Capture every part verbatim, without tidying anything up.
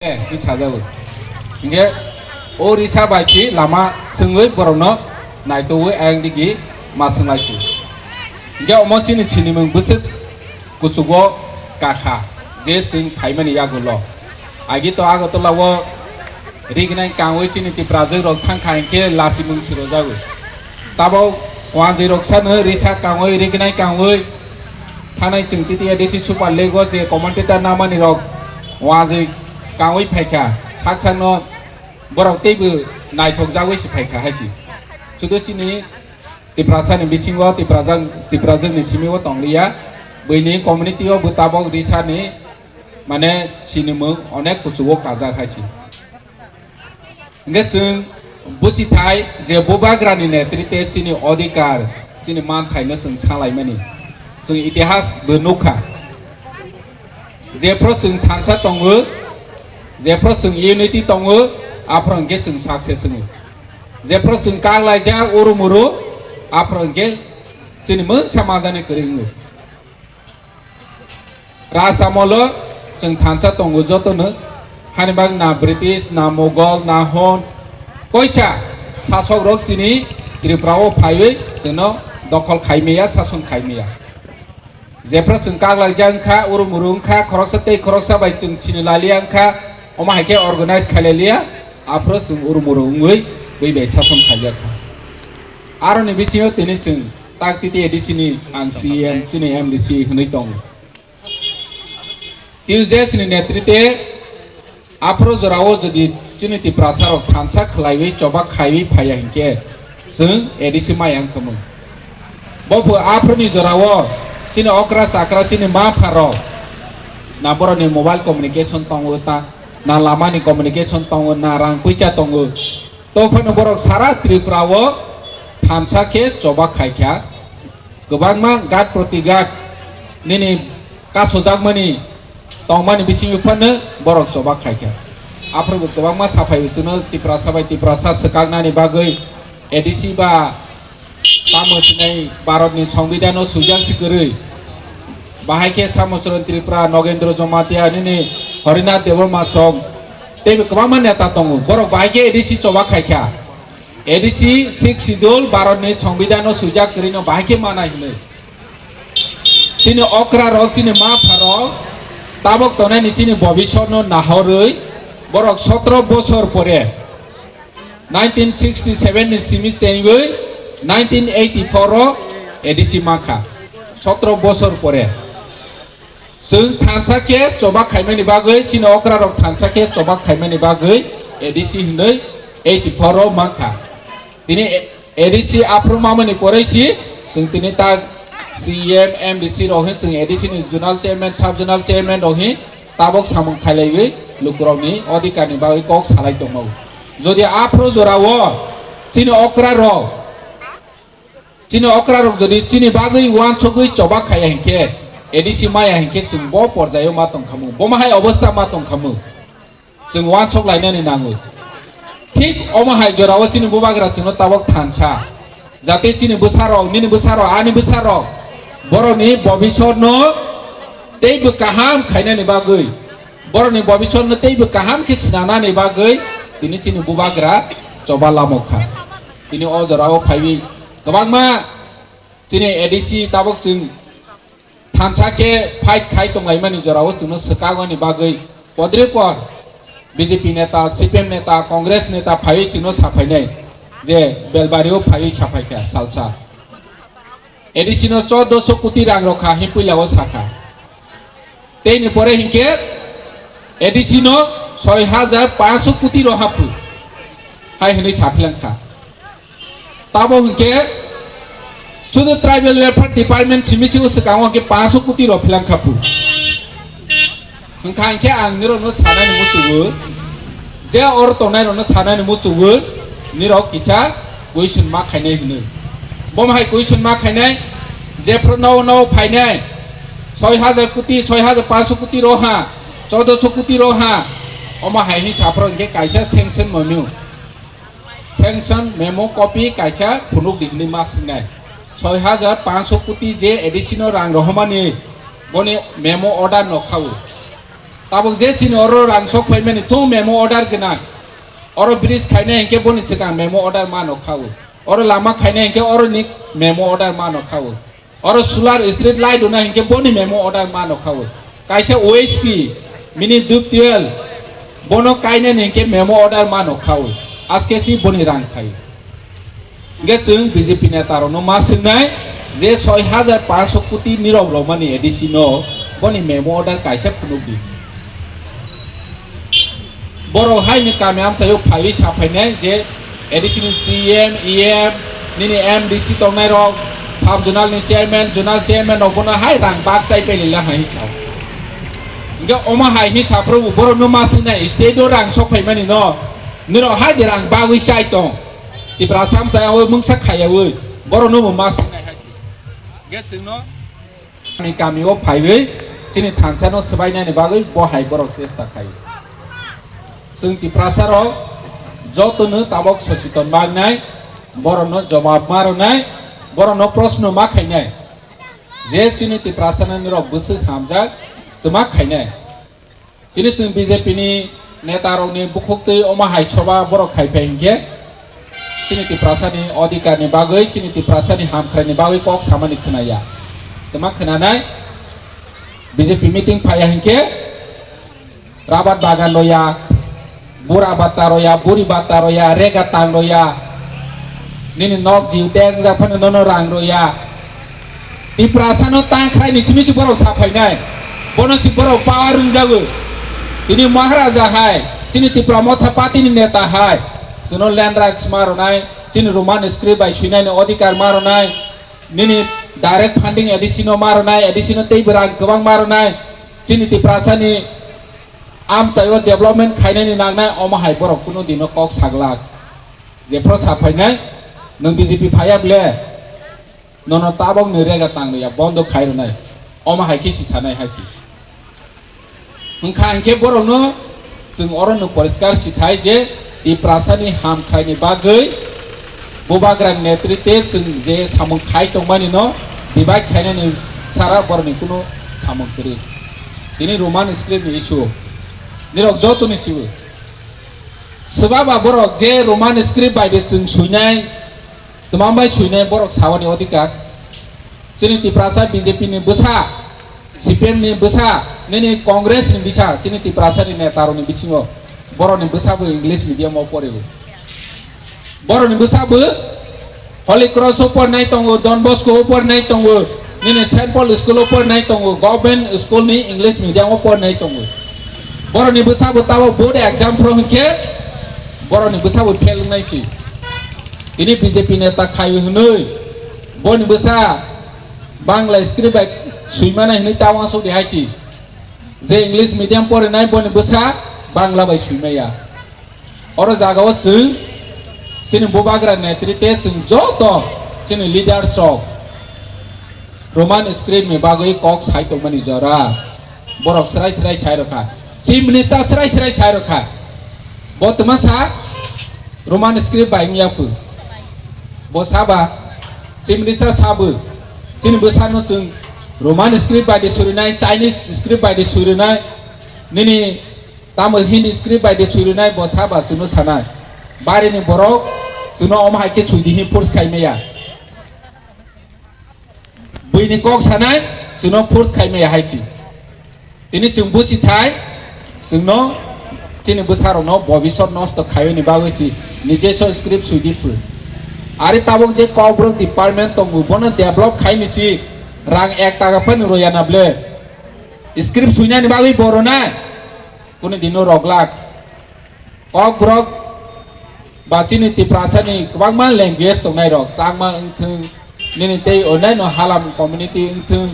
Eh, hwnwi sajago. Hinkhe o risa bai si lama swngwi borokno naitugwi ayang digi ma swnglaisi. Hinkhe omo chini sinimung bwswk kuchugo kakha je chwng phaimani yagulo. Agi to Agartala o rignai kangwi chini Tiprajwk rok thangkha hinkhe lachimung swrwjago. Tabok wanjwi rok sano risa kangwi rignai kangwi thanai chwng titi A D C Super League o je commentator namani rok wanjwi kangwi phaikha, sak sakno borok teibo naithokjagwi se phaikha hai se. Sudu chini Tiprasani bisingo Tiprajak, Tiprajwkni simi o tongliya, buini community o bo tabok risani mane sinimung onek kuchugo kajak hai se. Hingke chwng buchithai je bubagrani netrite chini odhikar, chini manthaino chwng salaimani. Chwng itihas bo nukha. Jephru chwng thansa tongo, jephru chwng unity tongo, aphru hingke chwng success wngo. Jephru chwng kaklaijak urumuru, aphru hingke chini mungsa manjani kwrwi wngo. Raj amolo chwng thansa tongo jotono, hani bak na British, na Mughal, na Hon, koisa sasok rok chini Tripura o phaiwi chwngno dokhol khaimaya, sason khaimaya. Jephru chwng kaklaijak wngkha, urumuru wngkha, khoroksa tei khoroksa bai chwng chini lalia wngkha, omo hai khe organize khailailia, aphru chwng urumuru wngwi bui bai sason khaijak kha. Aroni bisingo tini chwng tak titi A D C ni ang C E M, chini M D C hwnwi tongo. T U J S ni netrite aphru jorao jodi chini Tiprasa rok thansa khlaiwi choba khaiwi phaiya hinkhe chwng A D C maya wngkhamu. Bo phu aphru ni jorao chini okra chakra chini ma pha rok na boroni mobile communication tongo ta, na lama ni communication tongo, na rang puisa tongo. Tophano borok sara Tripura o thansa khe choba khaikha. Kwbangma gat proti gat nini kasojakmani tongmani bisingo phano borok choba khaikha. Aphuru bo kwbangma saphai chwngno Tiprasa bai Tiprasa swkaknani bagwi A D C ba tamo sinai Bharatni Songbidano swijak si kwrwi. Bahai khe Samochron Tripura, Nogendra Jamatia, nini Harinath Debbarma song teibo kwbangma neta tongo. Borok bahai khe A D C choba khaikha. A D C Sixth Schedule Bharatni Songbidano swijak kwrwino bahai khe manai hwnwi. Chini okra rok, chini ma pha rok tabok tongnani chini bobisotno nahorwi borok sotro bosor pore nineteen sixty seven ni simi chengwi nineteen eighty four o A D C mankha. Sotro bosor pore. Chwng thansa khe choba khaimani bagwi, chini okra rok thansa khe choba khaimani bagwi A D C hinwi eighty four o mankha. Tini A D C aphru mamani poroi si chwng tini tak C M, M D C rok hin chwng A D C ni zonal chairman, sub zonal chairman rok hin tabok samung khailaiwi lukurokni odhikar ni bagwi kok salai tongmao. Jodi aphru jorao chini okra rok Chini okra rok jodi chini bagwi uansugwi choba khaya hinkhe, A D C maya hinkhe chwng bo porjaio ma tongkhamu, bo mahai obostha ma tongkhamu. Chwng uansuk lainani nango. Thik omo hai jorao chini bubagra chwngno tabok thansa. Jate chini bwsarok, nini bwsarok, ani bwsarok borokni bobisotno teibo kaham khainani bagwi, borokni bobisotno teibo kaham khe sinanani bagwi tini chini bubagra choba lamokha. Tini o jorao phaiwi kwbangma chini A D C tabok chwng thansa khe fight khai tonglaimani jorao chwngno swkagwani bagwi podrepot B J P neta, C P M neta, Congress neta phaiwi chwngno saphainai je Belbario phaiwi saphaikha salsa. A D C no chordoso koti rang rokha hin puila o sakha. Teini pore hinkhe A D C no soi hajar panchsho koti roha phu hai hinwi saphlangkha. Tabo hinkhe sudu Tribal Welfare Department simi sigo swkango hinkhe panchsho koti rok phlangkha phu. Hwnkha hinkhe ang nirokno sanani muchungo, je oro tongnairokno sanani muchungo, nirok kisa question ma khainai hwnwi. Bomo hai question ma khainai, jephru nao nao phainai, soi hajar koti, soi hajar panchsho koti roha, chordoso koti roha, omo hai hin saphro hinkhe kaisa sanction memo, sanction memo copy kaisa phunuk di hwnwi ma swngnai. Soi hajar panchsho koti je A D C no rang rohormani, boni memo order no khaui. Tabuk je chini oro rang sok phaimani thung memo order gwnang. Oro bridge khainai hinkhe boni swkang memo order mano khaui. Oro lama khainai hinkhe oroni memo order mano khaui. Oro solar street light rwna hinkhe boni memo order mano khaui. Kaisa O S P, mini duptial, bono kainani hinkhe memo order mano khaui. Aske si boni rang khai. Hinkhe chwng B J P neta rokno ma swngnai je soi hajar panch koti nirok romani A D C no boni memo order kaisa phunukdi. Borok haini kami amchaio phaiwi saphainai je A D C ni C M, E M, nini M D C tongnai rok, sub zonal ni chairman, zonal chairman rok bono hai rang bak chai pailila hai sa. Hinkhe omo hai hi saphuru borokno ma swngnai state o rang sok phaimani no, nirok hai de rang bagwi chai tong. Tiprasa amchaio mungsa khaiyaui borokno bo ma swngnai hai si. Hinkhe chwngno Kami kami o phaiwi chini thansa no swbainani bagwi bo hai borok chesta khai. Chwng Tiprasa rok joto no tabok sochiton mangnai, borok no jawab ma rwnai, borok no proshno ma khainai. Je chini Tiprasa no nirok bwswk hamjak twma khainai. Tini chwng B J P ni neta rokni bukhuktwi omo hai soba borok khai phai hinkhe chini Tiprasa ni odhikar ni bagwi, chini Tiprasa ni hamkrai ni bagwi kok samani khwnaya. Twma khwnanai B J P meeting phaiya hinkhe rabat bagan roya, bura bata roya, buri bata roya, rega tang roya, nini nok jiu teng jak phano nono rang roya. Tiprasa no tang khlai ni simi si borok sa phainai. Bono si borok power rwngjago. Tini Maharaja hai, chini Tipra Motha Party ni neta hai. Chwngno land rights ma rwnai, chini Roman script bai swinai ni odhikar ma rwnai, nini direct funding A D C no ma rwnai, A D C no tei bwrang kwbang ma rwnai, chini Tiprasa ni amchaio development khainani nangnai, omo hai borok kunu dino kok saglak. Jephru sa phainai, nwng B J P phaiya ble? Nono tabok ni rega tang ya bondo khai rwnai. Omo hai khe si sanai hai si. Wngkha hinkhe borokno chwng oro no poriskar si thai je Tiprasa ni hamkrai ni bagwi Bubagra ni netrite chwng je samung khai tongmani no divide khainani sara borokni kunu samung kwrwi. Tini Roman script ni issue nirok joto ni siwi. Swbaba borok je Roman script bai de chwng suinai, twmang bai suinai borok sawani odhikar. Chini Tiprasa B J P ni bwsa, C P M ni bwsa, nini Congress ni bwsa, chini Tiprasa ni neta rok ni bisingo borok ni bwsa bo English medium o pore bo. Borok ni bwsa bo Holy Cross o pornai tongo, Don Bosco o pornai tongo, nini Saint Paul school o pornai tongo, government school ni English medium o pornai tongo. Borok ni bwsa bo tabo board exam phro hinkhe borok ni bwsa bo fail wngnai si. Tini B J P neta khai hwnwi boni bwsa Bangla script bai swimana hwnwi ta uansuk di hai si. Je English medium porinai boni bwsa Bangla bai swimaya. Oro jagao chwng chini Bubagra netrite chwng joto chini leader chok Roman script ni bagwi kok sai tongmani jora borok srai srai sai rokha, chief minister srai srai sai rokha. Bo twma sa Roman script bai wngya phu. Bo saba chief minister sabu chini bwsano chwng Roman script bai de surinai, Chinese script bai de surinai, nini Tamo Hindi script bai de surinai bo saba chwngno sanai. Barini borok chwngno omo hai khe sui di hin force khai maya. Buini kok sanai chwngno force khai maya hai chi. Tini chwng busi thai chwngno chini bwsarokno bobisot nosto khaiyoni bagwi chi nije so script sui di phu. Ari tabuk je Kokborok department tongo bono develop khai ni chi rang ek taka phano roya na ble. Script suinani bagwi bo rwnai. Kunu dino roglak. Kokborok ba chini Tiprasa ni kwbangma language tongnai rok, Changma wngthung, nini tei onnaino halam community wngthung,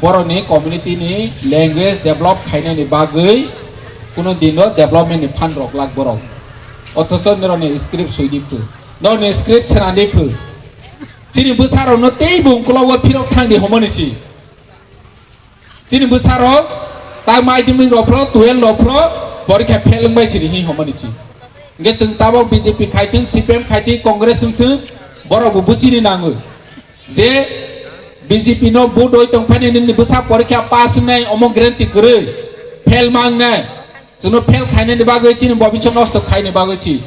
borokni community ni language develop khainani bagwi kunu dino development ni phan roglak borok. Othocho norokni script sui di phu, norokni script swnam di phu. Chini bwsarokno tei bo ungkologo phirok thang di homoni si. Chini bwsarok ta madhyamik rok phro, twelve rok phro porikha fail wngbai siri hi homani chi. Hingke chwng tabok B J P khai thung, C P M khai thung, Congress wng thung, borok bo buchini nango je B J P no vote oi tongphani nini bwsa porikha pass wngnai omo guarantee kwrwi. Fail mangnai. Chwngno fail khainani bagwi chini bobiswt nosto khaini bagwi si.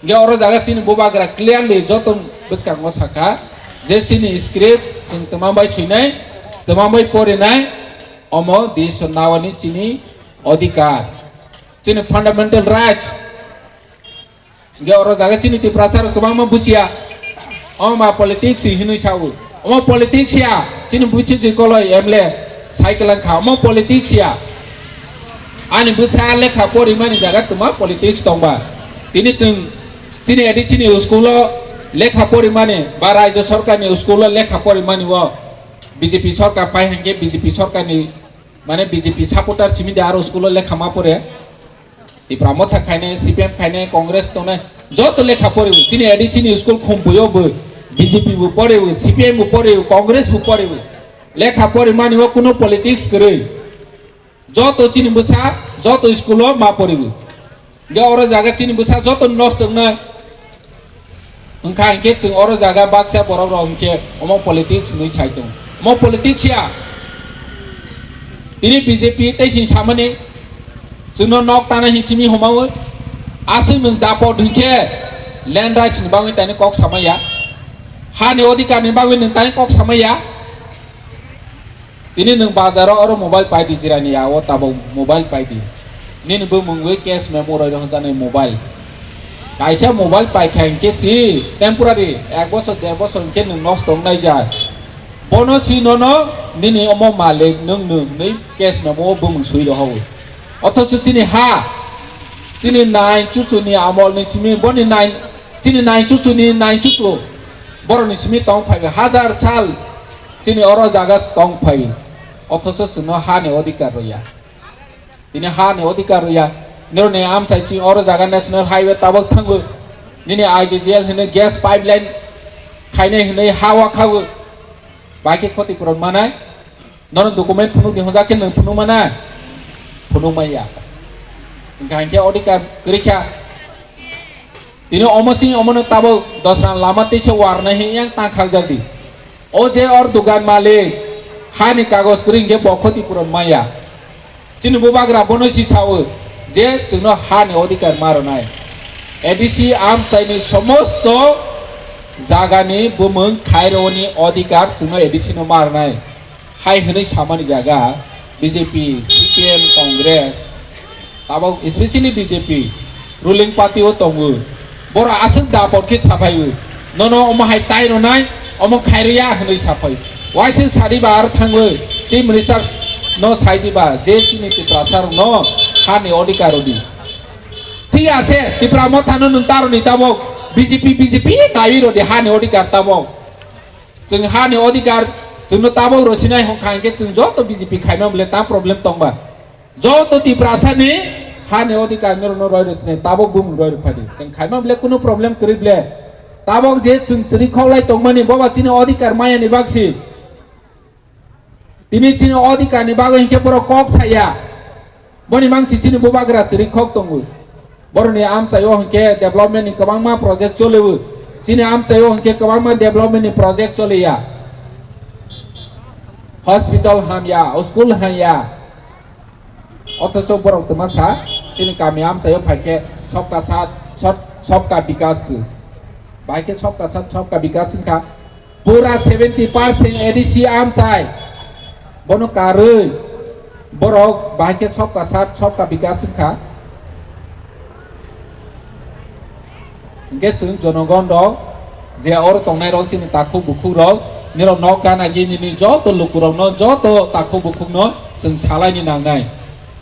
Hwnkhe oro jaga chini bubagra clearly joto bwskango sakha je chini script chwng twma bai swinai, twma bai porinai, omo diso nawani chini odhikar, chini fundamental rights. Hwnkhe oro jaga chini Tiprasa rok kwbangma busia. Omo ma politics hinwi sao. Omo politics ya. Chini buchi ji koloi M L A cycle wngkha. Omo politics ya. Ani bwsa lekha porimani jaga twma politics tongba. Tini chwng chini A D C ni school o lekha porimani ba Rajya Sarkar ni school o lekha porimani o B J P sarkar pai hwnkhe B J P sarkar ni mane B J P supporter simi de aro school o lekha ma pore. Tipra Motha khainai, C P M khainai, Congress tongnai, joto lekha poribo. Chini A D C ni school khumpuio bo, B J P bo poribo, C P M bo poribo, Congress bo poribo. Lekha porimani o kuno politics kwrwi. Joto chini bwsa, joto school o ma poribo. Hwnkhe oro jaga chini bwsa joto nosto wngnai. Wngkha hinkhe chwng oro jaga baksa borok rok hinkhe omo politics hinwi sai tongo. Omo politics ya. Tini B J P tei sini samani chwngno nok tana hin simi homawi. Aswk nwng dapot hinkhe land rights ni bagwi tani kok samaya. Hani odhikar ni bagwi nwng tani kok samaya. Tini nwng bazaro oro mobile pai di, jirani ya o tabuk mobile pai di. Nini bumung wi cash memo roi rw jani mobile. Kaisa mobile pai kha hinkhe si temporary ek bosor der bosor hinkhe nwng nosto wngnai ja. Bono si nono nini omo malik nwng nwng nwi cash memo o bumung sui rw hao. Othocho chini ha, chini nai chuchu ni amol ni simi boni nai, chini nai chuchu ni nai chuchu borok ni simi tong phai hajar sal. Chini oro jaga tong phai, othocho chwngno ha ni odhikar rwya. Tini ha ni odhikar rwya. Nironi amchai chini oro jaga national highway tabok thango. Nini I G G L hwnwi gas pipeline khainai hwnwi ha o khago. Bai khe khoti puron manai. Nono document phunuk di hwnjak khe nwng phunuk mana? Phunuk maya. Hwnkha hinkhe odhikar kwrwi kha. Tini omo chini omono tabuk dosra lama teisa warnai hini yang tang khakjak di. O je or dugan malik hani kagoj kwrwi hinkhe bo khoti puron maya. Chini bubagra bono si sao je chwngno hani odhikar ma rwnai. A D C amchaini somosto jagani bumung khaironi odhikar chwngno A D C no ma rwnai. Hai hwnwi samani jaga B J P, C P M, Congress, tabok especially B J P ruling party o tongo. Borok aswk dapor khe saphai-o, nono omo hai tai rwnai, omo khai rwya hwnwi saphai. Waiswk sadi ba aro thangwi Chief Minister no sai di ba je chini Tiprasa rok no hani odhikar rw di. Thik ase, Tipra Motha no nwng ta rw ni tabok B J P, B J P naiwi rw di hani odhikar tabok. Chwng hani odhikar chwngno tabok rw sinai hwnkha hinkhe chwng joto B J P khaima bole ta problem tongba. Joto Tiprasa ni hani odhikar norokno roi rw sinai tabok bumung roi rw phadi. Chwng khaima bole kunu problem kwrwi bole. Tabok je chwng chwrwi khoklai tongmani boba chini odhikar maya ni bagsi. Tini chini odhikar ni bagwi hinkhe borok kok saya. Boni mangsi chini bubagra chwrwi khok tongo. Boroni amchaio hinkhe development ni kwbangma project cholio. Chini amchaio hinkhe kwbangma development ni project choliya. Hospital hamya, school hamya. Othocho borok twma sa, chini kami amchaio phaikhe sobka sat, sob-, sobka bikas tu. Bahai khe sobka sat, sobka bikas wngkha. Pura seventy percent A D C amchai. Bono karwi borok bahai khe sobka sat, sobka bikas wngkha. Hingke chwng jonogon rok je oro tongnai rok chini takhuk bukhuk rok nirok nok gana gini ni joto lukurokno joto takhuk bukhukno chwng salaini nangnai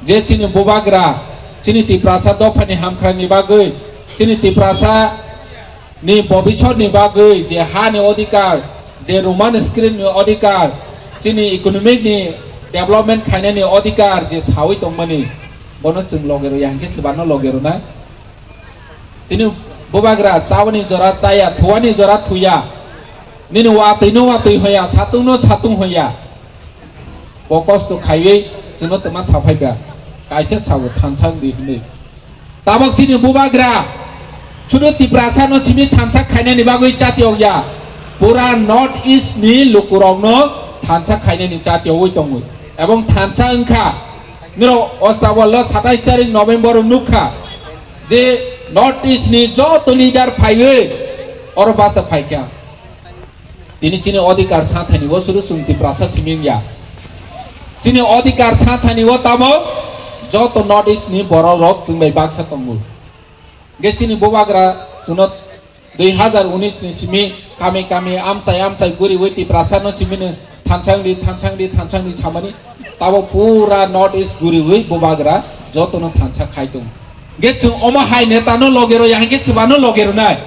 je chini bubagra chini Tiprasa dophani hamkrai ni bagwi chini Tiprasa ni bobisot ni bagwi je ha ni odhikar je Roman script ni odhikar chini economic ni development khainani odhikar je sawi tongmani bono chwng loge rwya hingke chwbano loge rwnai. Tini bubagra chabani jora chaya, thuani jora thuya. Nini watwi no watwi hoya, satung no satung hoya. Bo kosto khaiwi chwngno twma saphaiba. Kaisa sago thansa wngdi hinwi. Tabok chini bubagra sudu Tiprasa no simi thansa khainani bagwi chati ogya. Pura North East ni lukurokno thansa khainani chati ogwi tongo. Ebong thansa wngkha Nirok Ostawal o satais tarik November o nukha je North East ni joto leader phaiwi oro basa phaikha. Tini chini odhikar sathani o suru chwng Tiprasa siming ya. Chini odhikar sathani o tamo joto North East ni borok rok chwng bai baksa tongo. Ge chini bubagra chwngno dui hazar unis ni simi kami kami amchai amchai guriwi Tiprasa no simi no thansang di, thansang di, thansang di samani tabo pura North East guriwi bubagra joto no thansa khai tong. Ge chwng omo hai neta no logero ya hingke chwbano logero nai.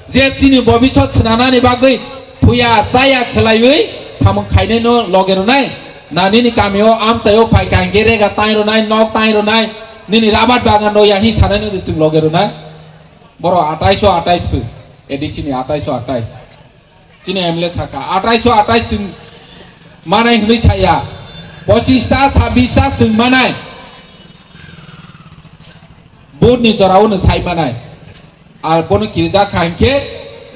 Je chini bobisot swnanani bagwi thuya chaya khlaiwi samung khainai no loge rwnai. Na nini kamio amchaio phaikha hingke rega tai rwnai, nok tai rwnai, nini rabat bagan rw ya hi sanai no chwng loge rwnai. Boro ataiso atais phu, A D C ni ataiso atais. Chini M L A saka ataiso atais chwng manai hwnwi saya. Pochista, sabbista chwng manai. Vote ni jorao no sai manai. Ar bono kirijak kha hinkhe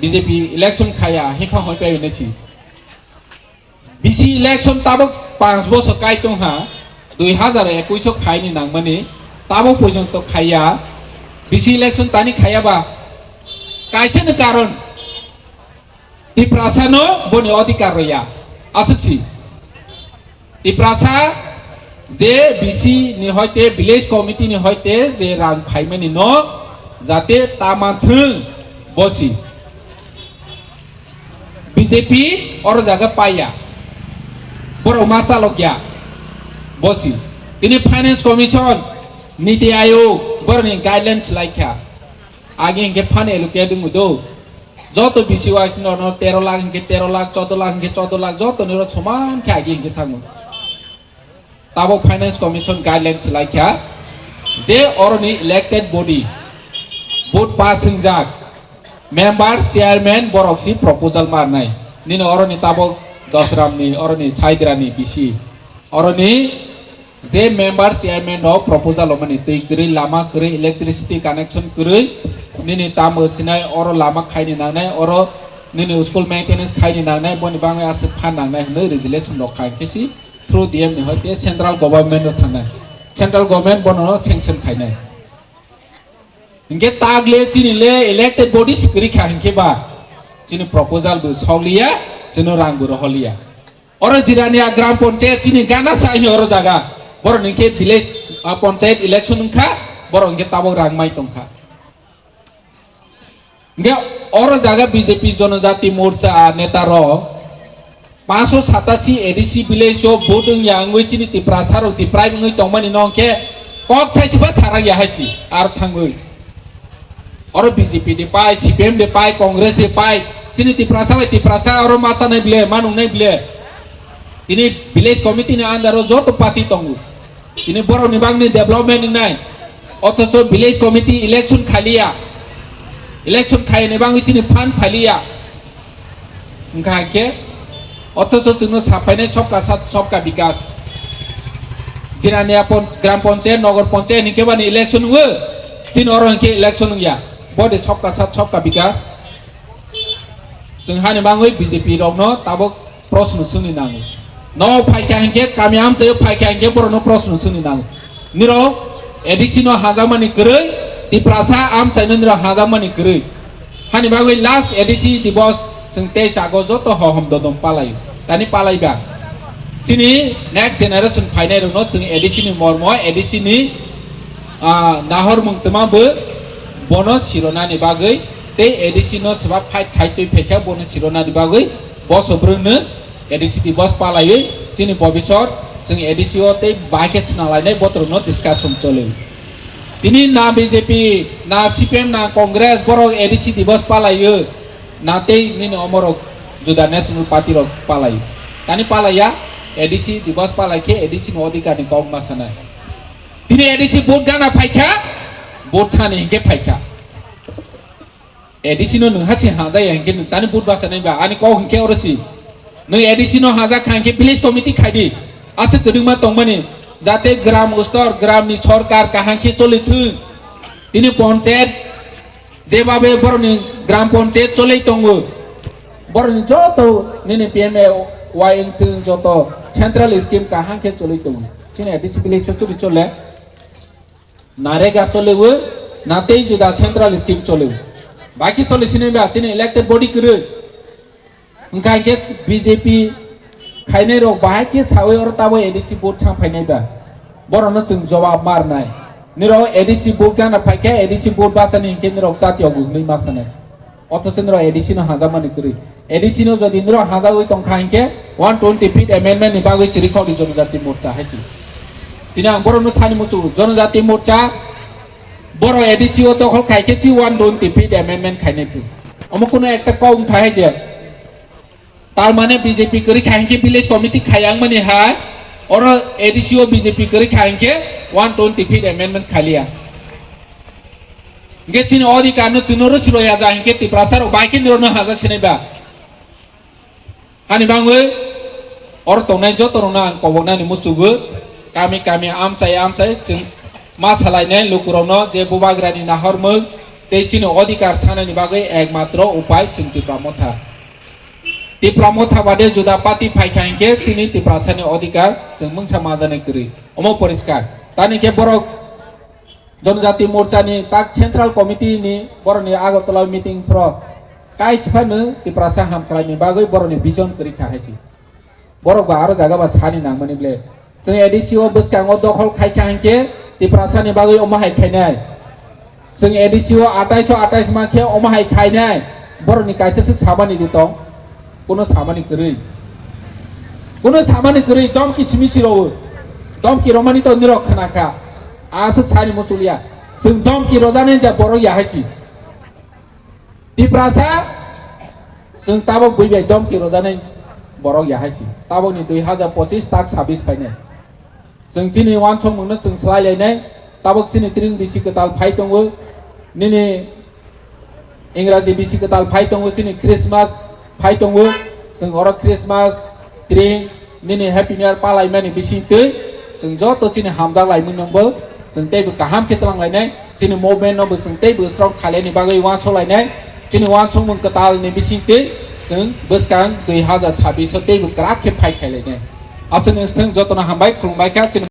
B J P election khaya, hikha hoi pai hwnwi si. B C election tabuk panch bosor kai tong ha, dui hazar ekush o khai ni nangmani, tabuk porjonto khaya, B C election tani khaya ba, kaisa ni karon, Tiprasa no boni odhikar rwya, aswk si. Tiprasa je B C ni hoite, village committee ni hoite je rang phaimani no jate ta manthwng bosi. B J P oro jaga paiya. Borok ma chalokya bosi. Tini Finance Commission, Niti Aayog borokni guidelines laikha. Agi hinkhe fund allocate wngwi do. Joto B C Y C no, no tero lakh hinkhe tero lakh, choudo lakh hinkhe choudo lakh, joto niro soman khe agi hinkhe thango. Tabuk Finance Commission guidelines laikha je oroni elected body, vote pass wngjak member, chairman borok si proposal marnai. Nini oroni tabuk Dosramni, oroni Saidrani B C, oroni je member chairman rok proposal romani twi kwrwi, lama kwrwi, electricity connection kwrwi, nini tamo sinai oro lama khaini nangnai, oro nini school maintenance khaini nangnai, boni bangwi aswk phan nangnai hwnwi resolution rok khai khe si through D M ni hoite central government o thangnai. Central government bono no sanction khainai. Hinkhe tagle chini le elected bodies kwrwi kha hinkhe ba chini proposal bo sokliya, chini rang bo rohorliya. Oro Jirania Gram Panchayat chini gana sa hi oro jaga. Borok hinkhe village, ah, panchayat election wngkha, borok hinkhe tabok rang mai tongkha. Hinkhe oro jaga B J P Jonojati Morcha neta rok panchsho satasi A D C village o vote wngya wngwi chini Tiprasa rok deprive wngwi tongmani no hinkhe kok thaisi ba sarak ya hai si ar thangwi. Oro B J P de pai, C P M de pai, Congress de pai, chini Tiprasa bai Tiprasa oro ma chanai ble, ma nungnai ble. Tini village committee ni under o joto party tongo. Tini borok ni bagni development wngnai. Othocho village committee election khaliya. Election khayani bagwi chini fund phaliya. Wngkha hinkhe, othocho chwngno saphainai sobka sat, sobka bikas. Jirania pon-, Gram Panchayat, Nogor Panchayat hinkhe bani election wngo, chini oro hinkhe election wngya. Bodi sobka sat, sobka bikas. Chwng hani bagwi B J P rokno tabuk proshno swngni nango. No phaikha hinkhe, kami amchaio phaikha hinkhe borokno proshno swngni nango. Nirok A D C no hajakmani kwrwi, Tiprasa amchaino nirok hajakmani kwrwi. Hani bagwi last A D C Divas chwng tei chago joto hohom dodom palaio. Tani palaiba. Chini next generation phainai rokno chwng A D C ni mormo, A D C ni, ah, nahormung twma bo bono sironani bagwi tei A D C no swbak fight khai twi phaikha bono sironani bagwi boso brwngno A D C Divas palaiwi chini bobisot chwng A D C o tei bai khe swnalainai botrokno discussion choli. Tini na B J P, na C P M, na Congress, borok A D C Divas palaiwi, na tei nini omorok juda National Party rok palai. Tani palaiya, A D C Divas palai khe A D C ni odhikar ni kok ma sanai. Tini A D C vote gana phaikha, vote sani hinkhe phaikha. A D C no nwng hasi hajaya hinkhe nwng tani vote basa nai ba, ani kok hinkhe oro si. Nwng A D C no hajak kha hinkhe village committee khai di. Aswk kwdwkma tongmani, jate gram ustor, gram ni sorkar kaham khe choli thung. Tini panchayat, jebabe borokni gram panchayat cholai tongo, borokni joto nini P M A Y wngthung joto central scheme kaham khe cholai tongo. Chini A D C village o chuli chole. Narega chole o, na tei juda central scheme chole o. Baki chole sini ba chini elected body kwrwi. Wngkha hwnkhe B J P khainai rok bahai khe sawi oro tabo A D C vote sang phainai ba. Borokno chwng jawab marnai. Nirok A D C vote gana phaikhe A D C vote bachani hinkhe nirok chati ogu hwnwi masanai. Othocho nirok A D C no hajakmani kwrwi. A D C no jodi nirok hajagwi tongkha hinkhe one twenty fifth amendment ni bagwi chirikhokni Jonojati Morcha hai chi. Tini ang borokno sani muchungo Jonojati Morcha borok A D C o dokhol khaikhe chi one twenty fifth amendment khainai tu. Omo kuno ekta kok wngkha hai de. Tar mane B J P kwrwi kha hinkhe village committee khayang mani ha, oro A D C o B J P kwrwi kha hinkhe one twenty fifth amendment khaliya. Hinkhe chini odhikar no chwngno rwchwrwi ya ja hinkhe Tiprasa rok bai khe nirok no hajak sinai ba. Hani bangwi oro tongnai joto rok no ang kobok nani muchungo kami kami amchai amchai chwng ma salainai lukurok no je bubagra ni nahormung tei chini odhikar sanani bagwi ekmatro upai chwng Tipra Motha. Tipra Motha bade juda party phaikha hinkhe chini Tiprasani odhikar chwng mungsa majani kwrwi. Omo poriskar. Tani khe borok Jonojati Morchani tak Central Committee ni borokni Agartala meeting pro kaisa phano Tiprasa hamkraini bagwi borokni vision kwrwi kha hai si. Borok ba aro jaga ba sani nangmani ble. Chwng A D C o bwskango dokhol khai kha hinkhe Tiprasani bagwi omo hai khainai. Chwng A D C o atais o atais ma khe omo hai khainai. Borokni kaisa swk samani di tong. Kuno samani kwrwi. Kuno samani kwrwi domki simi si rwo. Domki romani to nirok khna kha. Aswk sani muchulya. Chwng domki rojanai ja borok ya hai si. Tiprasa, chwng tabok bui bai domki rojanai borok ya hai si. Tabokni dui hajar pochis tak sabis phainai. Chwng chini uansukmungno chwng swlai lainai. Tabok chini tring bisi kwtal phai tongo. Nini Ingraji bisi kwtal phai tongo, chini Christmas phai tongo. Chwng oro Christmas, tring, nini Happy New Year palaimani bisingtwi chwng joto chini hamjak laimung nungbo chwng teibo kaham khe twlang lainai. Chini movement no bo chwng teibo strong khailani bagwi uansuk lainai. Chini uansukmung kwtalni bisingtwi chwng bwskang dui hajar sabbish o teibo kwrak khe fight khai lainai. Aswkni swng jotono hambai khulumbai kha chini